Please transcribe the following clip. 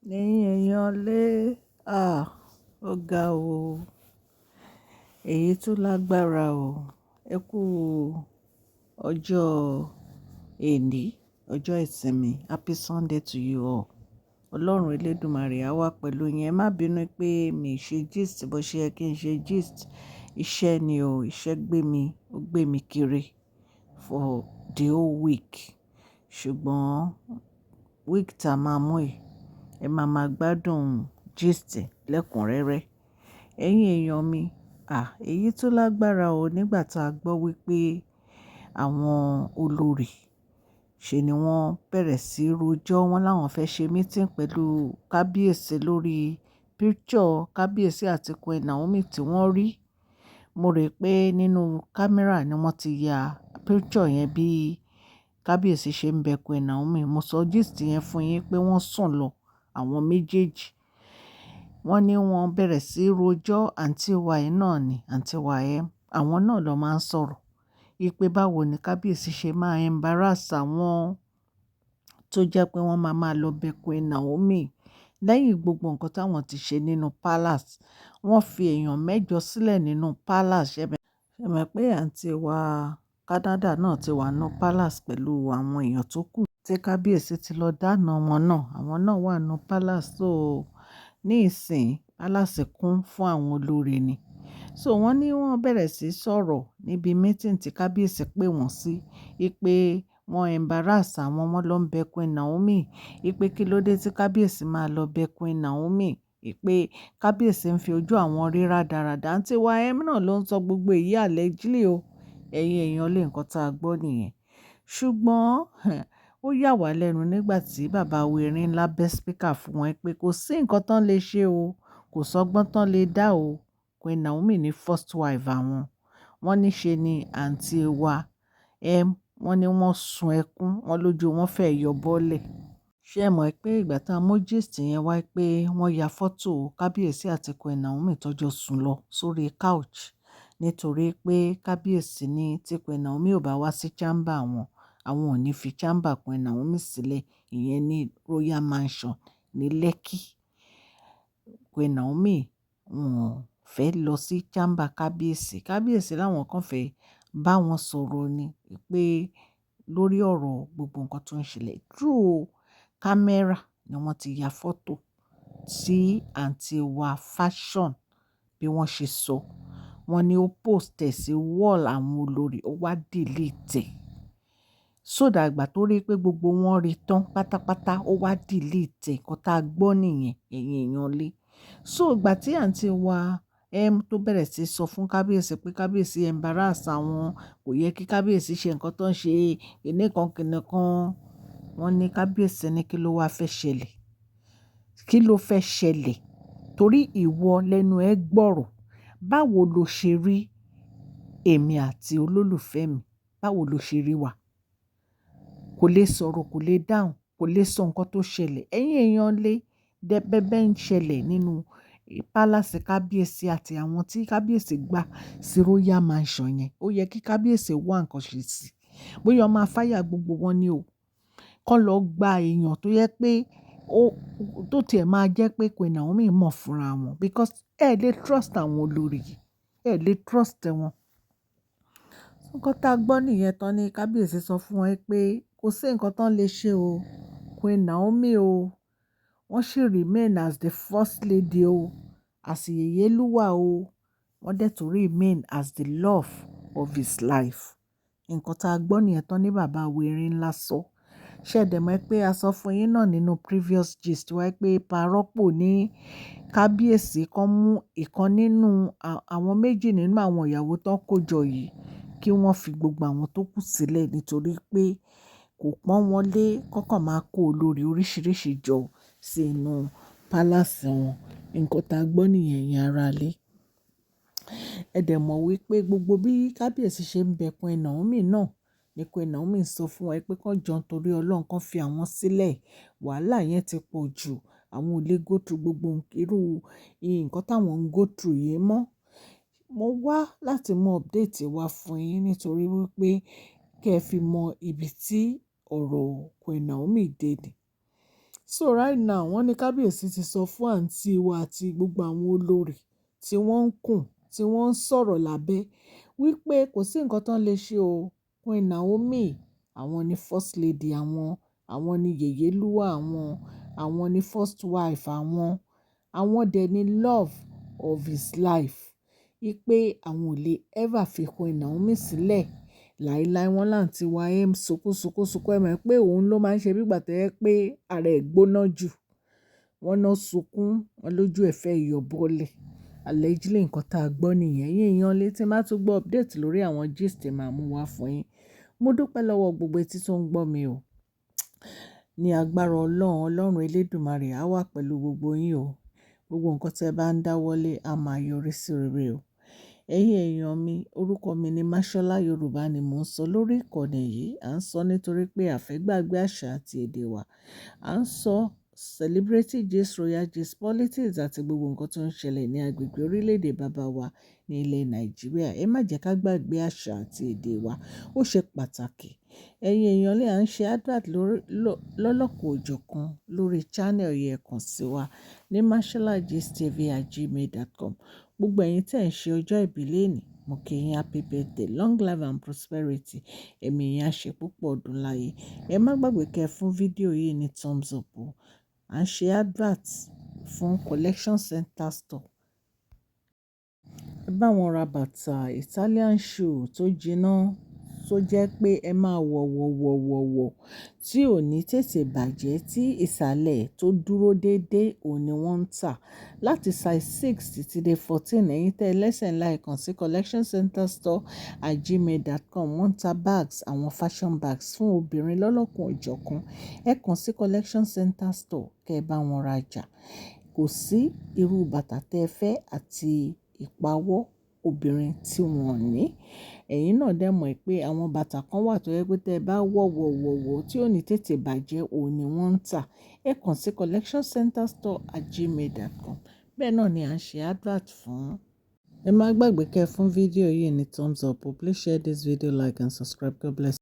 Ẹ̀yin èèyàn lé, à, ó ga o. Èyí tó lágbára o. Ẹ kú ọjọ́ èní, ọjọ́ ìsinmi. Happy Sunday to you all. Ọlọ́run elédùmarè á wà pẹ̀lú yín. Ẹ má bínú pé mi ṣe gist bó ṣe yẹ kí n ṣe gist. Iṣẹ́ ni o, iṣẹ́ gbé mi, ó gbé mi kiri for the whole week. Ṣùgbọ́n week tá máa mú yìí, ẹ máa máa gbádùn gist lẹ́kùnrẹ́rẹ́. Ẹ̀yin èèyàn mi, à, èyí tó lágbára o nígbà tá a gbọ́ wípé àwọn olórí ṣe ni wọ́n bẹ̀rẹ̀ sí rojọ́. Wọ́n láwọn fẹ́ ṣe meeting pẹ̀lú kábíyèsí lórí picture kábíyèsí àti Queen Naomi tí wọ́n rí. Mo rò pé nínú camera ni wọ́n ti ya picture yẹn bí kábíyèsí ṣe ń bẹ Queen Naomi. Mo sọ gist yẹn fún yín pé wọ́n sùn lọ àwọn méjèèjì. Wọ́n ní wọ́n bẹ̀rẹ̀ sí rojọ́ àǹtí wa yìí náà ni, àǹtí wa yẹn, àwọn náà ló máa ń sọ̀rọ̀. Wípé báwo ni kábíyèsí ṣe máa embarrass àwọn tó jẹ́ pé wọ́n máa máa lọ bẹ Queen Naomi lẹ́yìn gbogbo nǹkan táwọn ti ṣe nínú palace. Wọ́n fi èèyàn mẹ́jọ sílẹ̀ nínú palace. Ṣé ẹ mọ̀ pé àǹtí wa Canada náà ti wà nínú palace pẹ̀lú àwọn èèyàn tó kù tí kábíyèsí ti lọ dáná wọn náà. Àwọn náà wà nínú palace. So níìsín palace kún fún àwọn olórí ni. So wọ́n ní wọ́n bẹ̀rẹ̀ sí sọ̀rọ̀ níbi meeting tí kábíyèsí pé wọ́n sí, wípé wọ́n embarrass àwọn, wọ́n lọ ń bẹ Queen Naomi. Wípé kí ló dé tí kábíyèsí máa lọ bẹ Queen Naomi. Wípé kábíyèsí ń fi ojú àwọn rí rádaràda. Àǹtí wa M náà ló ń sọ gbogbo èyí allegedly o. Ẹ̀yin èèyàn lé, nǹkan tá a gbọ́ nìyẹn. Ṣùgbọ́n ó yà wá lẹ́nu nígbà tí bàbá wa erin ńlá bẹ́ speaker fún wọn pé kò sí nǹkan tán lè ṣe o, kò sọ́gbọ́n tán lè dá o. Queen Naomi ní first wife àwọn. Wọ́n ní ṣe ni àǹtí wa M, wọ́n ní wọ́n sun ẹkún, wọ́n lójú wọn fẹ́ yọ bọ́lẹ̀. Ṣé ẹ mọ̀ pé ìgbà tá a mú gist yẹn wá pé wọ́n ya fọ́tò kábíyèsí àti Queen Naomi tó jọ sùn lọ sórí couch nítorí pé kábíyèsí ní tí Queen Naomi ò bá wá sí chamber wọn, àwọn ò ní fi chamber Queen Naomi sílẹ̀. Ìyẹn ní Royal Mansion ní Lekki. Queen Naomi wọn fẹ́ lọ sí chamber kábíyèsí. Kábíyèsí láwọn kan fẹ́ bá wọn sọ̀rọ̀ ni pé lórí ọ̀rọ̀ gbogbo nǹkan tó ń ṣẹlẹ̀. Through camera ni wọ́n ti ya fọ́tò tí àǹtí wa Fashion bí wọ́n ṣe sọ. Wọ́n ní ó post ẹ̀ sí wall àwọn olórí, ó wá delete ẹ̀. So that ìgbà tó rí pé gbogbo wọn rí tán pátápátá, ó wá delete ẹ̀. Nǹkan tá a gbọ́ nìyẹn, ẹ̀yin èèyàn lé. So ìgbà tí àǹtí wa M tó bẹ̀rẹ̀ sí sọ fún kábíyèsí pé kábíyèsí embarrass àwọn, kò yẹ kí kábíyèsí ṣe nǹkan tó ń ṣe, kíni kan kíni kan. Wọ́n ní kábíyèsí ní kí ló wá fẹ́ ṣẹlẹ̀? Kí ló fẹ́ ṣẹlẹ̀? Torí ìwọ lẹ́nu ẹ gbọ́rọ̀. Báwo lo ṣe rí èmi àti olólùfẹ́ mi? Báwo lo ṣe rí wa? Kò lè sọ̀rọ̀, kò lè dáhùn, kò lè sọ nǹkan tó ṣẹlẹ̀. Ẹ̀yin èèyàn lé, bẹ́bẹ́ ń ṣẹlẹ̀ nínú palace kábíyèsí àti àwọn tí kábíyèsí gbà sí Royal Mansion yẹn. Ó yẹ kí kábíyèsí wá nǹkan ṣe sí i. Bóyá ó máa fire gbogbo wọn ni o. Kọ́ lọ gba èèyàn tó yẹ pé ó, tó tiẹ̀ máa jẹ́ pé Queen Naomi mọ̀ fúnra wọn because ẹ lè trust àwọn olórí yìí. Ẹ lè trust wọn. Nǹkan tá a gbọ́ nìyẹn tán ní kábíyèsí sọ fún wọn pé kò sí nǹkan tán lè ṣe o. Queen Naomi o, wọ́n sì remain as the first lady o, as Yèyélúwà o. Wọ́n dẹ̀ tún remain as the love of his life. Nǹkan tá a gbọ́ nìyẹn tán ní bàbá wa erin ńlá sọ. Ṣé ẹ dẹ̀ mọ̀ pé a sọ fún yín náà nínú previous gist wa pé parọ́pò ní kábíyèsí kan mú ìkan nínú àwọn méjì nínú àwọn ìyàwó tó kó jọ yìí kí wọ́n fi gbogbo àwọn tó kù sílẹ̀ nítorí pé kò pọ́n wọn lé kọ́kàn máa kó olórí oríṣìíríṣìí jọ sí inú palace wọn. Nǹkan tá a gbọ́ nìyẹn, ẹ̀yin ará ilé. Ẹ dẹ̀ mọ̀ wípé gbogbo bí kábíyèsí ṣe ń bẹ Queen Naomi náà ní Queen Naomi ń sọ fún wọn pé kí wọ́n jọ nítorí Ọlọ́run kan fi àwọn sílẹ̀. Wàhálà yẹn ti pọ̀ jù. Àwọn ò lè go through gbogbo irú nǹkan táwọn ń go through yìí mọ́. Mo wá láti mú update wá fún yín nítorí wípé kí ẹ fi mọ ibi tí ọ̀rọ̀ Queen Naomi dé ni. So right now, wọ́n ní kábíyèsí ti sọ fún àǹtí wa àti gbogbo àwọn olórí tí wọ́n ń kùn, tí wọ́n ń sọ̀rọ̀ lábẹ́ wípé kò sí nǹkan tó lè ṣe o. Queen Naomi, àwọn ni first lady àwọn, àwọn ni yèyélúwà àwọn, àwọn ni first wife àwọn, àwọn dẹ̀ ni love of his life. Wípé àwọn ò lè ever fi Queen Naomi sílẹ̀ láíláí. Wọ́n láǹtí wa ẹ̀ ń sunkún, sunkún, sunkún. Ẹ mọ̀ pé òun ló máa ń ṣe bí ìgbà tó jẹ́ pé ara ẹ̀ gbóná jù. Wọ́n náà sunkún, wọ́n lójú ẹ fẹ́ yọ bọ́lẹ̀. Allegedly, nǹkan tá a gbọ́ nìyẹn. Ẹ̀yin èèyàn lé tí máa tún gbọ́ update lórí àwọn gist, máa mú wá fún yín. Mo dúpẹ́ lọ́wọ́ gbogbo etí tó ń gbọ́ mi o. Ní agbára Ọlọ́run, Ọlọ́run Elédùmarè á wà pẹ̀lú gbogbo yín o. Gbogbo nǹkan tí ẹ bá ń dáwọ́lé á máa yọrí sí rere o. Ẹ̀yin èèyàn mi, orúkọ mi ni Mashola. Yorùbá ni mò ń sọ lórí ìkànnì yìí. À ń sọ nítorí pé a fẹ́ gbàgbé àṣà àti èdè wa. À ń sọ celebrity gist, royal gist, politics àti gbogbo nǹkan tó ń ṣẹlẹ̀ ní agbègbè orílẹ̀-èdè bàbá wa ní ilẹ̀ Nàìjíríà. Ẹ má jẹ́ ká gbàgbé àṣà àti èdè wa. Ó ṣe pàtàkì. Ẹ̀yin èèyàn lè à ń ṣe advert lórí lọ́lọ́kan òjọ̀kan lórí channel yìí. Ẹ kàn sí wa ní masholagistv@gmail.com. Gbogbo ẹ̀yin tí ẹ̀ ń ṣe ọjọ́ ìbí lónìí, mo kí yín happy birthday, long life and prosperity. Ẹ̀mí yín á ṣe púpọ̀ ọdún láyé. Ẹ má gbàgbé kẹ́ fún fídíò yìí ní thumbs up o. À ń ṣe advert fún Collection Center Store. Ẹ bá wọn ra bàtà Italian shoe tó jiná, tó jẹ́ pé ẹ máa wọ̀ wọ̀ wọ̀ wọ̀ wọ̀ tí ò ní tètè bàjẹ́, tí ìsàlẹ̀ tó dúró déédéé, òun ni wọ́n ń tà láti size 6 títí dé 14. Ẹ̀yin tẹ́ lẹ́sẹ̀ ńlá, ẹ kàn sí collectioncenterstore@gmail.com. Wọ́n ń ta bags, àwọn fashion bags fún obìnrin lọ́lọ́kan òjọ̀kan. Ẹ kàn sí Collection Center Store kí ẹ bá wọn rajà. Kò sí irú bàtà tẹ́ fẹ́ àti ìpawọ́ obìnrin tí wọ́n ní. Ẹ̀yin náà dẹ̀ mọ̀ pé àwọn bàtà kan wà tó jẹ́ pé tẹ́ ẹ bá wọ̀ wọ̀ wọ̀ wọ̀ tí ò ní tètè bàjẹ́, òun ni wọ́n ń tà. Ẹ kàn sí collectioncenterstore@gmail.com. Bẹ́ẹ̀ náà ni à ń ṣe advert fún. Ẹ má gbàgbé kẹ́ fún fídíò yìí ní thumbs up. Please share this video, like and subscribe. God bless.